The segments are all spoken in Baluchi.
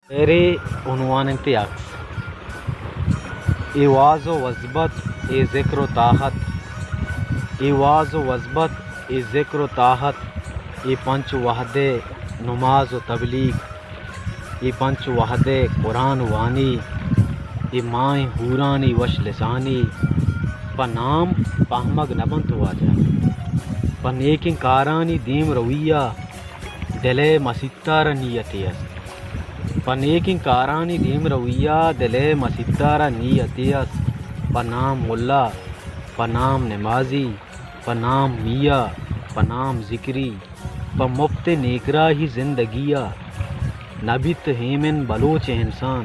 شعرے عنوان انت عکس۔ اے واز و وزبت، اے ذکر و طاعت، اے واز و وزبت، اے ذکر و طاعت، اے پنچ وہدے نماز و تبلیغ، اے پنچ وہدے قرآن وانی، اے ماہیں حورانی وش لسانی، پہ نام پہمگ نہ بنت واجہ۔ پہ نیکیں کارانی دیم روی ءَ دل ءِ مسیت ءَ را نیتے است۔ پہ نیکیں کارانی دیم روی ءَ دل ءِ مسیت ءَ را نیتے است۔ پہ نام ملا، پہ نام نمازی، پہ نام میا، پہ نام ذکری، پہ مپت نیکراہی زندگی ءَ نہ بیت ایمن بلوچ انسان،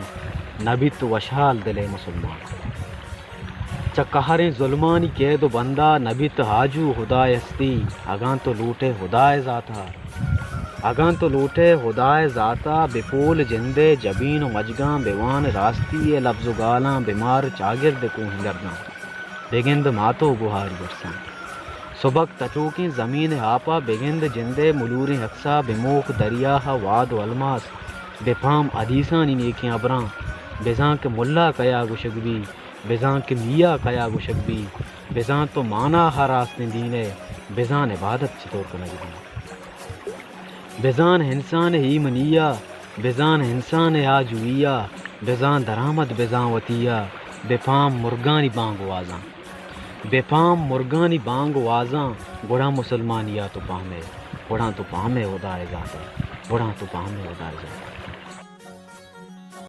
نہ بیت وشحال دل ءِ مسلمان۔ چہ قہریں ظلمانی قید و بند ءَ نہ بیت آجو ہدائے ہستی۔ اگاں تو لوٹ ئے ہدائے ذات ءَ، اگاں تو لوٹ ئے ہدائے ذات ءَ، بہ پول جند ءِ جبین و مجگاں، بہ وان راستی ءِ لبز و گالاں، بہ مار چاگرد ءِ کوہیں گرداں، بہ گند مات و گہاری ارساں۔ سبک تچوکیں زمین ءِ آپ ءَ، بہ گند جند ءِ ملوریں عکس ءَ، بہ موک دریا ءَ واد و الماس، بہ پام حدیثانی نیکیں ہبراں، بزاں کہ ملا کیا گوشگ بی، بزاں کہ میا کیا گوشگ بی، بزاں تو مانا ءَ راستیں دین ءِ، بزاں عبادت چطور کنگ بی۔ بزاں انسان ءِ ایمنی ءَ، بزاں انسان ءِ آجوئی ءَ، بزاں درآمد بزاں وتی ءَ، بہ پام مرگانی بانگ و وازاں۔ بہ پام مرگانی بانگ و وازاں، گڑا مسلمانی ءَ تو پہم ئے، گڑا تو پہم ئے ہدائے ذات ءَ، گڑا تو پہم ئے ہدائے ذات ءَ۔